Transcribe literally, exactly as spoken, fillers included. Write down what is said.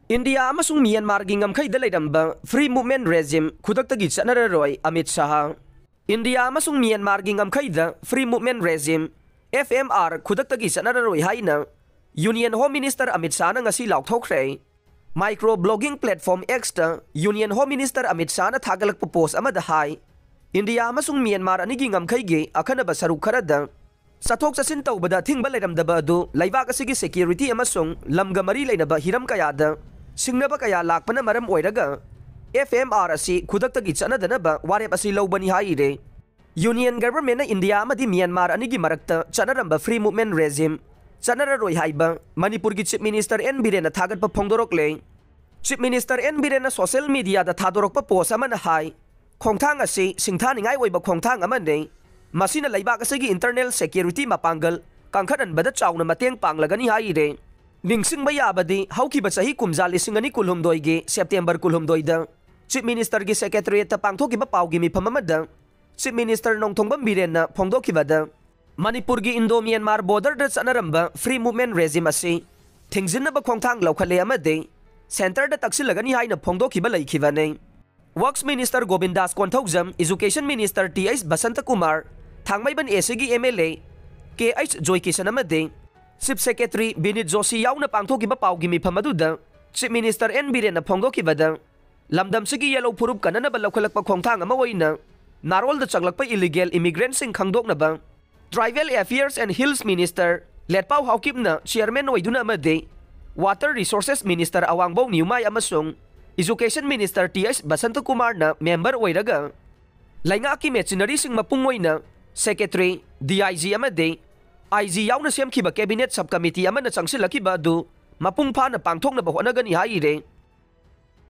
India ꯑꯃꯁꯨꯡ ꯃ꯭ꯌꯥꯟꯃꯥꯔꯒꯤ ꯉꯝꯈꯩꯗ ꯂꯩꯔꯝꯕ Free Movement Regime ꯈꯨꯗꯛꯇꯒꯤ ꯆꯠꯅꯔꯔꯣꯏ, ꯑꯃꯤꯠ ꯁꯥꯍ꯫ ꯏꯟꯗꯤꯌꯥ ꯑꯃꯁꯨꯡ ꯃ꯭ꯌꯥꯟꯃꯥꯔꯒꯤ ꯉꯝꯈꯩꯗ Free Movement Regime, F M R, ꯈꯨꯗꯛꯇꯒꯤ ꯆꯠꯅꯔꯔꯣꯏ ꯍꯥꯏꯅ Union Home Minister ꯑꯃꯤꯠ ꯁꯥꯍꯅ ꯉꯁꯤ ꯂꯥꯎꯊꯣꯛꯈ꯭ꯔꯦ꯫ Micro blogging platform X-ꯇ Union Home Minister Amit ꯁꯥꯍꯅ ꯊꯥꯒꯠꯂꯛꯄ post ꯑꯃꯗ ꯍꯥꯏ, ꯏꯟꯗꯤꯌꯥ ꯑꯃꯁꯨꯡ ꯃ꯭ꯌꯥꯟꯃꯥꯔ ꯑꯅꯤꯒꯤ ꯉꯝꯈꯩꯒꯤ ꯑꯈꯟꯅꯕ ꯁꯔꯨꯛ ꯈꯔꯗ ꯆꯠꯊꯣꯛ ꯆꯠꯁꯤꯟ ꯇꯧꯕꯗ ꯑꯊꯤꯡꯕ ꯂꯩꯔꯝꯗꯕ ꯑꯗꯨ ꯂꯩꯕꯥꯛ ꯑꯁꯤꯒꯤ security ꯑꯃꯁꯨꯡ ꯂꯝꯒ ꯃꯔꯤ ꯂꯩꯅꯕ ꯍꯤꯔꯝ ꯀꯌꯥꯗ ꯁꯤꯡꯅꯕ ꯀꯌꯥ ꯂꯥꯛꯄꯅ ꯃꯔꯝ ꯑꯣꯏꯔꯒ F M R ꯑꯁꯤ ꯈꯨꯗꯛꯇꯒꯤ ꯆꯠꯅꯗꯅꯕ ꯋꯥꯔꯦꯞ ꯑꯁꯤ ꯂꯧꯕꯅꯤ ꯍꯥꯏꯔꯦ꯫ Union Government-ꯅ ꯏꯟꯗꯤꯌꯥ ꯑꯃꯗꯤ ꯃ꯭ꯌꯥꯟꯃꯥꯔ ꯑꯅꯤꯒꯤ ꯃꯔꯛꯇ ꯆꯠꯅꯔꯝꯕ Free Movement Regime ꯆꯠꯅꯔꯔꯣꯏ ꯍꯥꯏꯕ ꯃꯅꯤꯄꯨꯔꯒꯤ Chief Minister N ꯕꯤꯔꯦꯟꯅ ꯊꯥꯒꯠꯄ ꯐꯣꯡꯗꯣꯔꯛꯂꯦ꯫ Chief Minister N ꯕꯤꯔꯦꯟꯅ social media-ꯗ ꯊꯥꯗꯣꯔꯛꯄ post ꯑꯃꯅ ꯍꯥꯏ, ꯈꯣꯡꯊꯥꯡ ꯑꯁꯤ ꯁꯤꯡꯊꯥꯅꯤꯡꯉꯥꯏ ꯑꯣꯏꯕ ꯈꯣꯡꯊꯥꯡ ꯑꯃꯅꯤ꯫ ꯃꯁꯤꯅ ꯂꯩꯕꯥꯛ ꯑꯁꯤꯒꯤ internal security ꯃꯄꯥꯡꯒꯜ ꯀꯟꯈꯠꯍꯟꯕꯗ ꯆꯥꯎꯅ ꯃꯇꯦꯡ ꯄꯥꯡꯂꯒꯅꯤ ꯍꯥꯏꯔꯦ꯫ ꯅꯤꯡꯁꯤꯡꯕ ꯌꯥꯕꯗꯤ, ꯍꯧꯈꯤꯕ ꯆꯍꯤ ꯀꯨꯝꯖꯥ ꯂꯤꯁꯤꯡ ꯑꯅꯤ ꯀꯨꯟꯍꯨꯝꯗꯣꯏꯒꯤ September ꯀꯨꯟꯍꯨꯝꯗꯣꯏꯗ Chief Minister-ꯒꯤ Secretariat-ꯇ ꯄꯥꯡꯊꯣꯛꯈꯤꯕ ꯄꯥꯎꯒꯤ ꯃꯤꯐꯝ ꯑꯃꯗ Chief Minister ꯅꯣꯡꯊꯣꯝꯕꯝ ꯕꯤꯔꯦꯟꯅ ꯐꯣꯡꯗꯣꯛꯈꯤꯕꯗ, ꯃꯅꯤꯄꯨꯔꯒꯤ Indo-Myanmar border-ꯗ ꯆꯠꯅꯔꯝꯕ Free Movement Regime ꯑꯁꯤ ꯊꯤꯡꯖꯤꯟꯅꯕ ꯈꯣꯡꯊꯥꯡ ꯂꯧꯈꯠꯂꯦ ꯑꯃꯗꯤ centre-ꯗ ꯇꯛꯁꯤꯜꯂꯒꯅꯤ ꯍꯥꯏꯅ ꯐꯣꯡꯗꯣꯛꯈꯤꯕ ꯂꯩꯈꯤꯕꯅꯤ꯫ Works Minister Govindas Konthoujam, Education Minister T H Basantakumar, Thangmeiband A C-ꯒꯤ M L A K H Joykishan ꯑꯃꯗꯤ Chief Secretary ꯕꯤꯅꯤꯠ ꯖꯣꯁꯤ ꯌꯥꯎꯅ ꯄꯥꯡꯊꯣꯛꯈꯤꯕ ꯄꯥꯎꯒꯤ ꯃꯤꯐꯝ ꯑꯗꯨꯗ Chief Minister N ꯕꯤꯔꯦꯟꯅ ꯐꯣꯡꯗꯣꯛꯈꯤꯕꯗ, ꯂꯝꯗꯝꯁꯤꯒꯤ ꯌꯦꯜꯍꯧ ꯐꯨꯔꯨꯞ ꯀꯟꯅꯅꯕ ꯂꯧꯈꯠꯂꯛꯄ ꯈꯣꯡꯊꯥꯡ ꯑꯃ ꯑꯣꯏꯅ ꯅꯥꯔꯣꯜꯗ ꯆꯪꯂꯛꯄ illegal immigrant-ꯁꯤꯡ ꯈꯪꯗꯣꯛꯅꯕ Tribal Affairs and Hills Minister ꯂꯦꯠꯄꯥꯎ ꯍꯥꯎꯀꯤꯞꯅ chairman ꯑꯣꯏꯗꯨꯅ ꯑꯃꯗꯤ Water Resources Minister ꯑꯋꯥꯡꯕꯧ ꯅ꯭ꯌꯨꯃꯥꯏ ꯑꯃꯁꯨꯡ Education Minister ꯇꯤ ꯑꯩꯆ ꯕꯁꯟꯇꯀꯨꯃꯥꯔꯅ member ꯑꯣꯏꯔꯒ ꯂꯩꯉꯥꯛꯀꯤ machinery-ꯁꯤꯡ ꯃꯄꯨꯡ ꯑꯣꯏꯅ Secretary, D I G ꯑꯃꯗꯤ I G ꯌꯥꯎꯅ ꯁꯦꯝꯈꯤꯕ cabinet sub committee ꯑꯃꯅ ꯆꯪꯁꯤꯜꯂꯛꯈꯤꯕ ꯑꯗꯨ ꯃꯄꯨꯡ ꯐꯥꯅ ꯄꯥꯡꯊꯣꯛꯅꯕ ꯍꯣꯠꯅꯒꯅꯤ ꯍꯥꯏꯔꯦ꯫